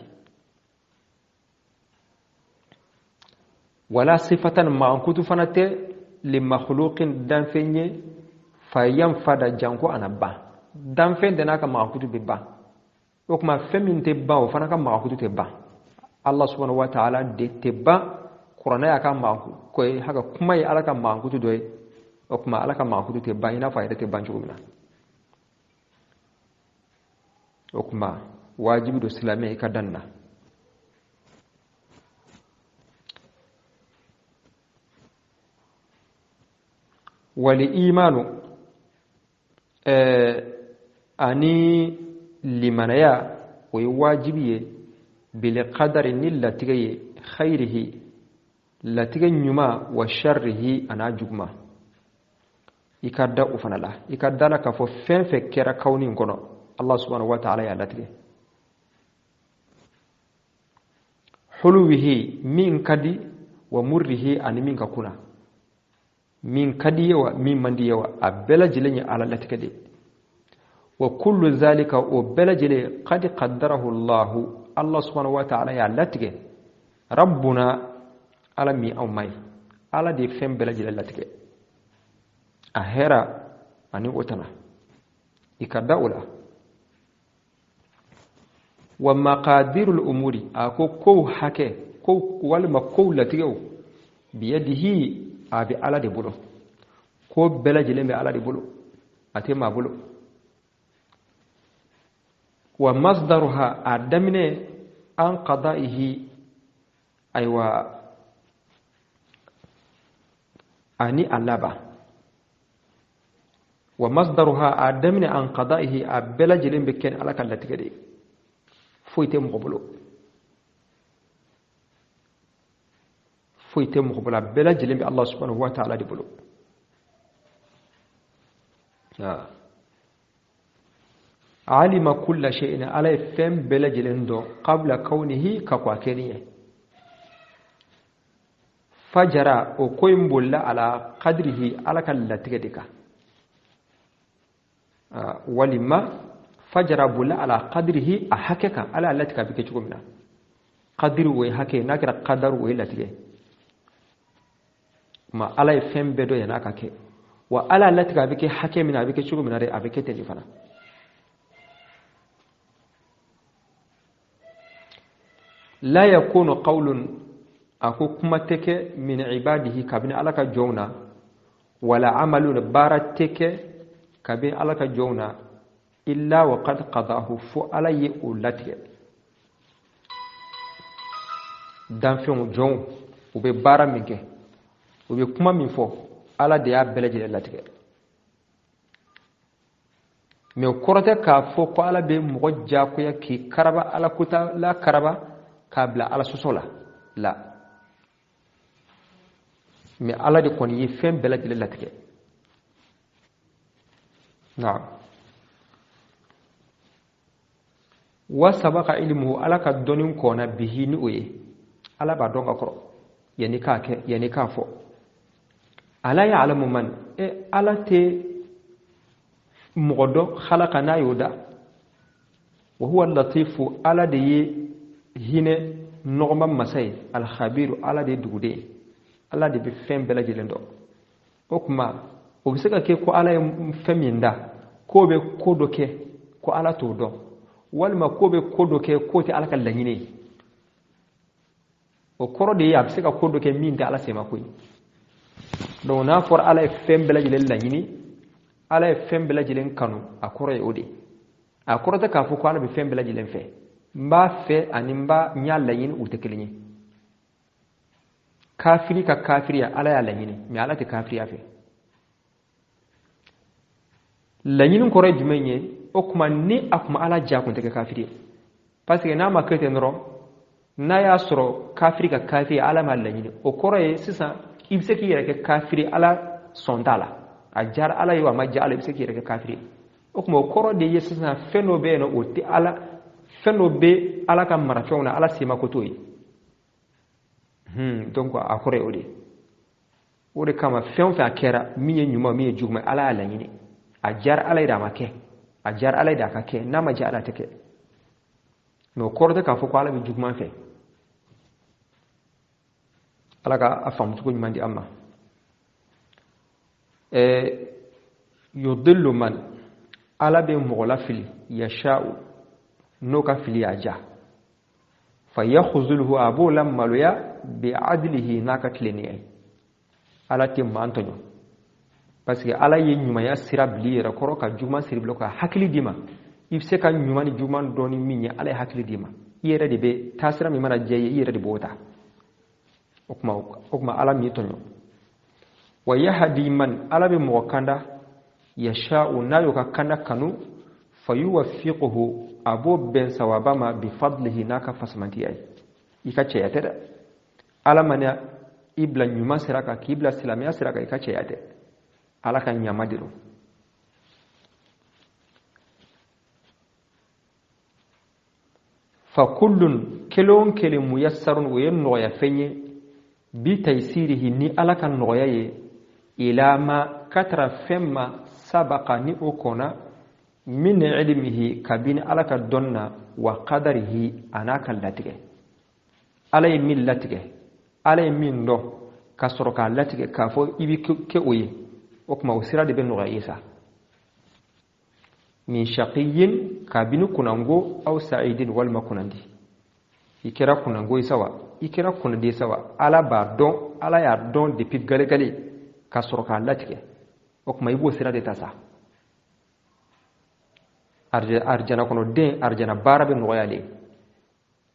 Wala sifatan, mankutu fana tɛ li makhluqin, danfɛn ye, fa yanfada janko a na ban, danfɛn de n'a ka mankutu bɛ ban. O tuma fɛn min tɛ ban, o fana ka mankutu tɛ ban. Allah subhanahu wa ta'ala de tɛ ban, kuranɛ y'a ka mankutu ye, haka kuma ye Ala ka mankutu dɔ ye, o tuma Ala ka mankutu tɛ ban, i n'a fɔ a yɛrɛ tɛ ban cogo min na. O tuma wajibi don silamɛ i ka dan na. Wali imanu, ani limanaya, o ye wajibi ye bil qadari, ni latigɛ ye, khairihi, latigɛ ɲuman, wa sharrihi, a n'a juguman. I ka da o fana la, i ka da la k'a fɔ fɛn fɛn kɛra kawuni in kɔnɔ, Allah subhanahu wa ta'ala y'a latigɛ. Huluwihi, min ka di, wa murrihi, ani min ka kunna, min ka di ye wa min man di ye wa, a bɛɛ lajɛlen ye Ala latigɛ de ye. Wa kullu zalika, o bɛɛ lajɛlen, qad qaddarahu Allahu, Allah subhanahu wa ta'ala y'a latigɛ, rabbuna, Ala min anw ma ye, Ala de ye fɛn bɛɛ lajɛlen latigɛ, a hɛra ani o tana, i ka da o la. Wa maqadirul umuri, a ko kow hakɛ, kow walima kow latigɛw, biyadihi, a bɛ Ala de bolo. Ko bɛɛ lajɛlen bɛ Ala de bolo, a tɛ maa bolo. Wa masdaruha, a daminɛ, an qada'ihi, ayiwa ani a laban. Wa masdaruha, a daminɛ, an qada'ihi, a bɛɛ lajɛlen bɛ kɛ ni Ala ka latigɛ de ye. Foyi tɛ mɔgɔ bolo, foyi tɛ mɔgɔ bolo, a bɛɛ lajɛlen bɛ Allah subhanahu wa ta'ala de bolo. Alima kulla shay'in, Ala ye fɛn bɛɛ lajɛlen dɔn, qabla kawnihi, ka kɔn a kɛli ɲɛ. Fajara, o ko in bolila, ala qadrihi, Ala ka latigɛ de kan. Walima fajara bolila ala qadrihi, a hakɛ kan, Ala y'a latigɛ a bɛ kɛ cogo min na. Qadri o ye hakɛ, n'a kɛra qadaru o ye latigɛ. Ma Ala ye fɛn bɛɛ dɔn yann'a ka kɛ. Wa Ala y'a latigɛ a bɛ kɛ hakɛ min na, a bɛ kɛ cogo min na dɛ, a bɛ kɛ ten de fana. La yakunu qawlun, a ko kuma tɛ kɛ, min ibadihi, kabini Ala ka jɔnw na, wala amalun, baara tɛ kɛ kabini Ala ka jɔnw na, illa wa qad qadahu, fo Ala ye o latigɛ. Danfɛnw, jɔnw, u bɛ baara min kɛ, u bɛ kuma min fɔ, Ala de y'a bɛɛ lajɛlen latigɛ. Mais o kɔrɔ tɛ k'a fɔ ko Ala bɛ mɔgɔ diyagoya k'i karaba Ala kota la, karaba k'a bila Ala sɔsɔ la, la. Mais Ala de kɔni ye fɛn bɛɛ lajɛlen latigɛ. Naam. Wa sabaqa ilmuhu, Ala ka dɔnni kɔnna, bihi, ni o ye. Ala b'a dɔn ka kɔrɔ yanni k'a kɛ, yanni k'a fɔ. Ala ya'lamu man, e Ala tɛ mɔgɔ dɔn, khalaqa, n'a y'o da. Wa huwa latifu, Ala de ye hinɛ nɔgɔma masa ye, alkhabiru, Ala de ye duguden ye, Ala de bɛ fɛn bɛɛ lajɛlen dɔn. O tuma o bɛ se ka kɛ ko Ala ye fɛn min da, k'o bɛ ko dɔ kɛ ko Ala t'o dɔn, walima k'o bɛ ko dɔ kɛ k'o tɛ Ala ka laɲini ye. O kɔrɔ de ye a bɛ se ka ko dɔ kɛ min tɛ Ala sɛmako ye. Donc n'a fɔra Ala ye fɛn bɛɛ lajɛlen laɲini, Ala ye fɛn bɛɛ lajɛlen kanu, a kɔrɔ ye o de ye. A kɔrɔ tɛ k'a fɔ ko Ala bɛ fɛn bɛɛ lajɛlen fɛ. N b'a fɛ ani n b'a n y'a laɲini, u tɛ kelen ye. Kafiri ka kafiriya, Ala y'a laɲini, mais Ala tɛ kafiriya fɛ. Laɲini kɔrɔ ye jumɛn ye? O tuma ni a kun ma Ala diya, a kun tɛ kɛ kafiri ye. Parce que n'a ma kɛ ten dɔrɔn, n'a y'a sɔrɔ kafiri ka kafiri, Ala m'a laɲini, o kɔrɔ ye sisan i bɛ se k'i yɛrɛ kɛ kafiri, Ala sɔn t'a la. A diyara Ala ye o, a ma diya Ala ye, i bɛ se k'i yɛrɛ kɛ kafiri ye. O tuma o kɔrɔ de ye sisan fɛn dɔ bɛ yen nɔ, o tɛ Ala, fɛn dɔ bɛ Ala ka marafɛnw na, Ala sema ko t'o ye. Donc a kɔrɔ ye o de ye. O de kama fɛn o fɛn a kɛra, min ye ɲuman, min ye juguman, Ala y'a laɲini. A diyara Ala ye de, a ma kɛ. A diyara Ala ye de, a ka kɛ. N'a ma diya Ala, a tɛ kɛ. Mais o kɔrɔ tɛ k'a fɔ ko Ala bɛ juguman fɛ. Ala ka a faamucogo ɲuman di an ma. Yudillu man, Ala bɛ mɔgɔ lafili, yasha'u, n'o ka fili y'a diya. Fa yakhzuluhu, a b'o la maloya, bi adlihi, n'a ka tilennenya ye. Ala tɛ maa tɔɲɔ, parce que Ala ye ɲumanya sira bil'i yɛrɛ kɔrɔ ka juguman siri bila, ka hakili d'i ma. I bɛ se ka ɲuman ni juguman dɔn ni min ye, Ala ye hakili d'i ma. I yɛrɛ de bɛ taasira min mana diya i ye, i yɛrɛ de b'o ta. O tuma Ala m'i tɔɲɔ. Wa yahdi man, Ala bɛ mɔgɔ kanda, yasha'u, n'a y'o ka kanda kanu, fayuwaffiquhu, a b'o bɛn sawaba ma, bi fadlihi, n'a ka fasamantiya ye. I ka cɛya tɛ dɛ. Ala mana i bila ɲuman sira kan, k'i bila silamɛya sira kan, i ka cɛya tɛ. Ala ka ɲama de don. Fa kullun, kelen o kelen, muyassarun, o ye nɔgɔya fɛn ye, bi taysirihi, ni Ala ka nɔgɔya ye, ila ma, ka tara fɛn ma, sabaqa, ni o kɔnna, min ilmihi, kabini Ala ka dɔn na, wa qadarihi, a n'a ka latigɛ. Ala ye min latigɛ, Ala ye min dɔn ka sɔrɔ k'a latigɛ k'a fɔ i bɛ kɛ o ye, o tuma o sira de bɛ nɔgɔya i ye sa. Min shaqiyin kabini kunango aw sa'idin walma kunandi. I kɛra kunango ye sawa, i kɛra kunandi ye sawa, Ala b'a dɔn, Ala y'a dɔn depuis gale gale ka sɔrɔ k'a latigɛ. O tuma i b'o sira de ta sa. Arijana kɔnɔ den, arijana baara bɛ nɔgɔya ale.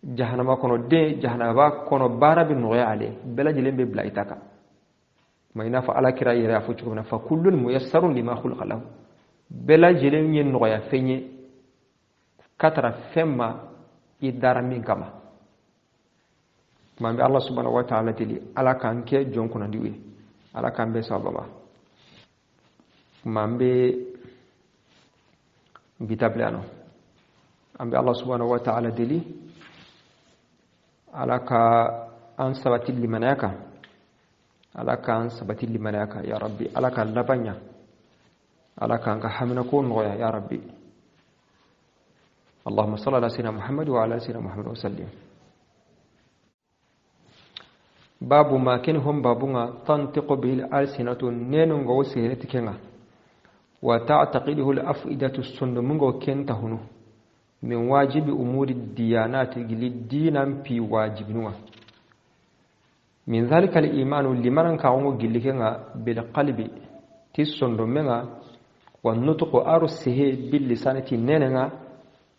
Jahanama kɔnɔ den, jahanaba kɔnɔ baara bɛ nɔgɔya ale. Bɛɛ lajɛlen bɛ bila i ta kan. Ma i n'a fɔ Ala kira yɛrɛ y'a fɔ cogo min na, fa kullun muyassarun lima khuliqa lahu. Bɛɛ lajɛlen ye nɔgɔya fɛn ye ka tara fɛn ma i dara min kama. Tuma an bɛ Ala subhanahu wa ta'ala deli, Ala k'an kɛ jɔn kunnandiw ye, Ala k'an bɛn sababa ma. Tuma an bɛ bi ta bila yan nɔ. An bɛ Ala subhanahu wa ta'ala deli, Ala ka an sabati limanaya kan, Ala k'an sabati limanaya kan ya Rabbi, Ala k'an laban ɲa, Ala k'an ka haminako nɔgɔya ya Rabbi. Allahumma salli ala sayyidina Muhammad wa ala sayyidina Muhammad wa sallim. Babu ma ken hom babunga tantiqu bil alsinatu nenu ngo sehereti kenga wa ta'taqiduhu al afidatu sundumungo kenta hunu min wajibi umuri diyanati gili dinan pi wajibnuwa min zalika al imanu liman ka ngo gili kenga bil qalbi ti sundumenga wa nutqu arsihi bil lisanati nenenga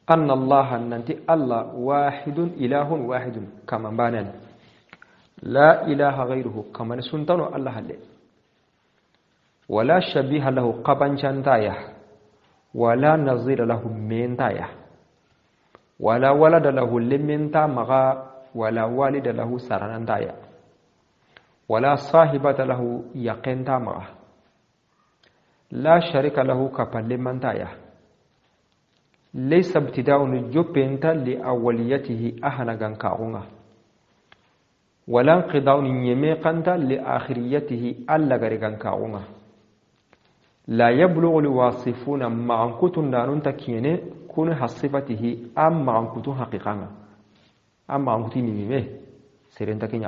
anna allaha nanti allah wahidun ilahun wahidun kama banan لا إله غيره كما سنتانو الله له ولا شبيه له قبان شانتايا ولا نظير له منتايا ولا ولد له لمنتا مغا ولا والد له سرانتايا ولا صاحبة له يقنتا مغا لا شريك له كبلمنتايا ليس ابتداء جبنتا لأوليته أهنا غنكاغونغا ولا انقضاء يميقنتا لآخريته ألا غرغنكاغونغا لا يبلغ الواصفون معنكوت دانون تكيني كون حصفته أم معنكوت حقيقة أم معنكوت ميمي سيرين تكيني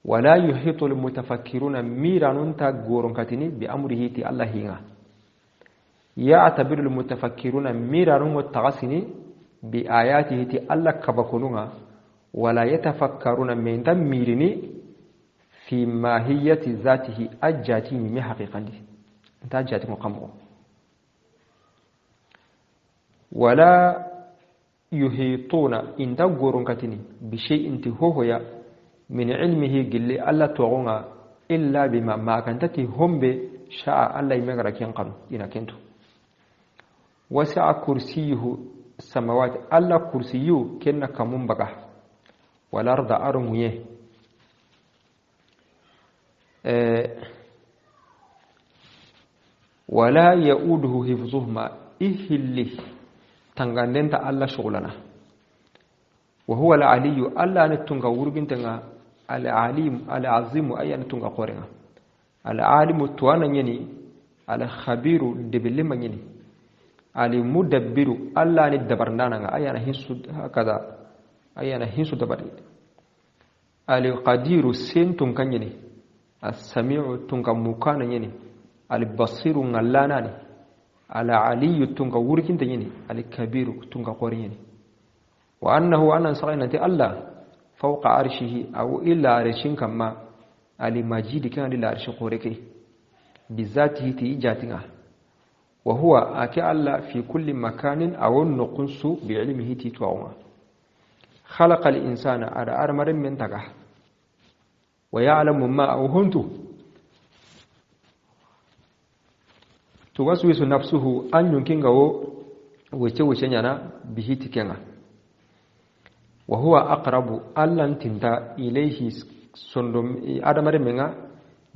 ولا يحيط المتفكرون ميرانون تغورون كاتيني بأمره تي الله هيغا يعتبر المتفكرون ميرانون وتغسني بآياته تي الله كبكونوغا ولا يتفكرون من تميرني في ماهية ذاته أجاتي من حقيقة دي انت أجاتي مقامه ولا يحيطون إن تغورون كاتيني بشيء تهوهيا من علمه قل الله توغونا إلا بما ما كانت هم بشاء الله يمغرا كينقن إنا كنتو وسع كرسيه السماوات الله كرسيه كنا كمون بقى والأرض أرميه ولا يؤوده حفظهما إهله تنغندنت الله شغلنا وهو العلي الله نتنغ ورغنتنغ العليم العظيم أي نتنغ قورنا العالم توانا يني الخبير دبلما يني المدبر الله ندبرنانا أي أنا هنسو هكذا أي أنا هنسو دبري القدير سين تنكن يني السميع تنكن مكان يني البصير نلاناني العلي تنكن وركنت يني الكبير تنكن قوري يني وأنه أن سرينة الله فوق عرشه أو إلا عرشين كما المجيد كان للعرش قوريكي بذاته تيجاتنا وهو أكي الله في كل مكان أو نقنس بعلمه تيتواما خلق الإنسان على أرمر من تقع ويعلم ما أوهنته توسوس نفسه أن يمكنه وشوشننا به تكنا وهو أقرب ألن تنتا إليه سندوم أدمر منا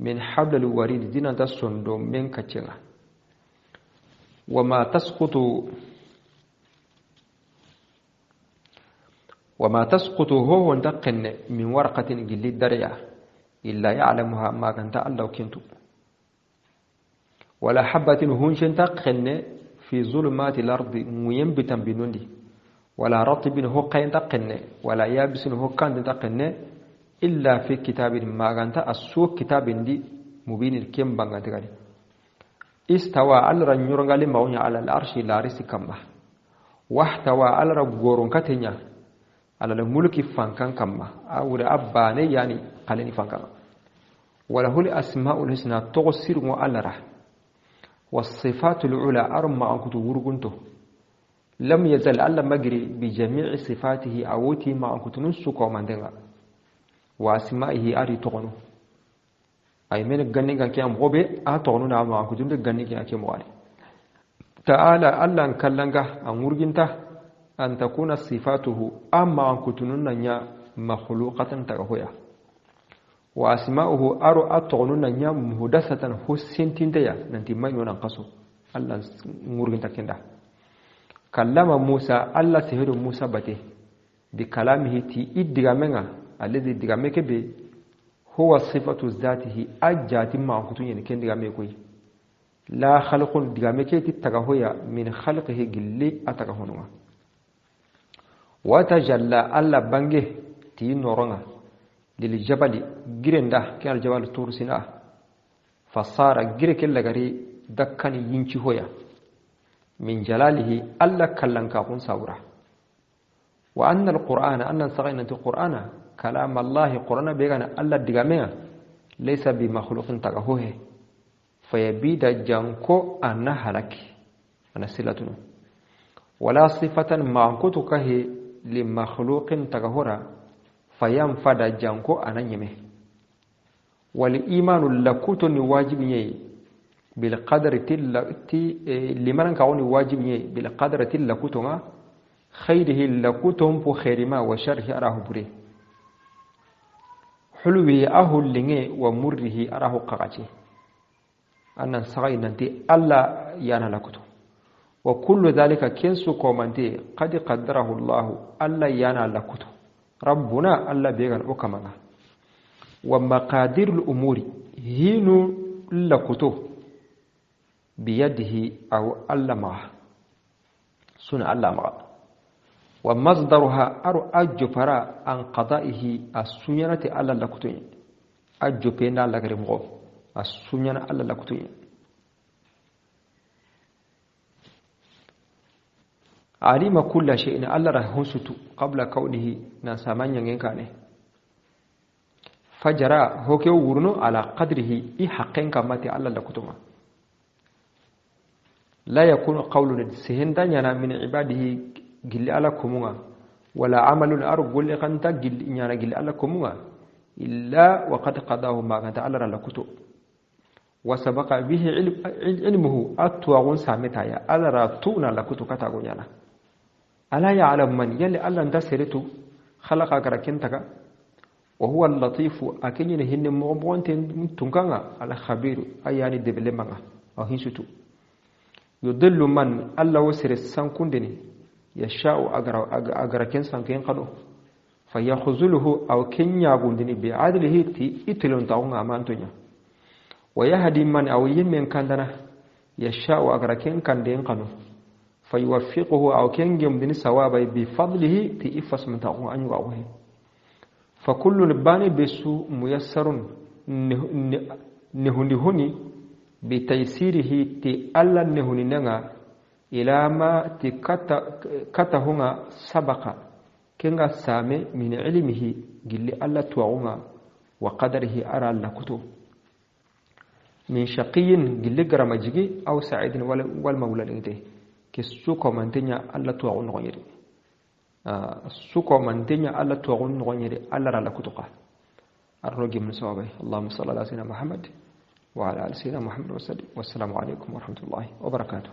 من حبل الوريد دينا سندوم من كتشنا وما تسقط هو انتقن من ورقة جلد دريا إلا يعلمها ما كنت الله كنت ولا حبة هونشن تقن في ظلمات الأرض مينبتا بنوندي ولا رطب هو قين تقن ولا يابس هو كان تقن إلا في كتاب ما كانت السوق كتاب دي مبين الكم بانغتغني Istawa alla ra ñorongali mawña ala al arshi larisi kamma. Wahtawa alla ra goron katenya ala al mulki fankan kamma awre abbane yani qaleni fankan. Wala hul asmaul husna togo alla ra was sifatul ula arma ankutu wurgunto. Lam yazal alla magri bi jami'i sifatihi awoti ma ankutu nusu ko mandenga wa asma'ihi ari togono. Ay men ganni gan ke am gobe a togono na ma ankutu de ganni ke mo ari. Ta'ala alla kallanga an wurginta an takuna sifatuhu amma ankutu nanya makhluqatan tagahoya wa asma'uhu aru atogono nanya muhdathatan husintindaya nanti mayo nan qaso alla wurginta kenda. Kallama Musa alla sehedo Musa bate bi kalamihi ti iddigamenga alladhi digame kebe huwa sifatu dhatihi ajati ma kutu yen ken digame koy la khalqun digame ke ti tagahoya min khalqihi gilli atagahonwa. Wa tajalla alla bange ti noronga lil jabali girenda ke al jabal tur sina fasara gire ke lagari dakkani yinci hoya min jalalihi alla kallanka kun sawra. Wa anna alqur'ana anna sagina alqur'ana kalam allah qur'ana begana alla digamea laysa bi makhluqin tagahohe fayabida janko anna halaki ana silatunu wala sifatan ma kutukahi li makhluqin tagahora fayam fada janko ananyeme. Wal imanu lakutuni wajibi bil qadri ti liman kauni wajibi bil qadri tilakutuma khayrihi lakutum fu khairima wa sharhi arahu bure hulwi ahu linge wa murrihi arahu qaqati annan sagai nanti alla yana lakutu. Wa kullu dhalika kensu komante qad qaddarahu Allah alla yana lakutu rabbuna alla began okamanga. Wa maqadirul umuri hinu lakutu biyadihi aw allama suna allama. Wa masdaruha aru ajfara an qada'ihi as-sunyanati alla lakutu ajpena lagare mo as-sunyana alla lakutu. Alima kulla shay'in alla rahunsutu qabla kaunihi na samanya ngenkane fajara hoke wurno ala qadrihi i haqqen kamati alla lakutuma. La yakunu qawlun sehenda nyana min ibadihi gilli ala kumunga wala amalun aru golle kanta gilli nyana gilli ala kumunga illa wa qad qadahu ma kanta alla lakutu wa sabaqa bihi ilmuhu atwagun sametaya alla ratuna lakutu kata gonyana. Ala ya'lam man yalli alla nda seretu khalaqa karakentaka wa huwa al-latifu akenyene hinne mo bonte tunkanga ala khabiru ayani debelemanga ahinsutu. Yudillu man alla wasire sankundini yasha'u agra ken sanken qado fayakhzuluhu aw kenya gundini bi adlihi ti itilon taunga amantunya. Wa yahdi man aw yimmen kandana yasha'u agra ken kanden qado fayuwaffiquhu aw ken gemdini sawaba bi fadlihi ti ifas min taunga anyu awhe. Fa kullu bani bisu muyassarun nehuni bi taysirihi ti alla nehuni nanga ila ma ti kata hunga sabaqa kenga same min ilmihi gilli alla tuwaunga wa qadarihi ara alla kutu min shaqiyin gilli garamajigi aw sa'idin wal mawla lingte ke suko mantenya alla tuwaun ngonyeri suko mantenya alla tuwaun ngonyeri alla ra la kutuqa arno gimnu sawabai. Allahumma salli ala sayyidina Muhammad wa ala ali sayyidina Muhammad wa sallim. Wassalamu alaikum wa rahmatullahi wa barakatuh.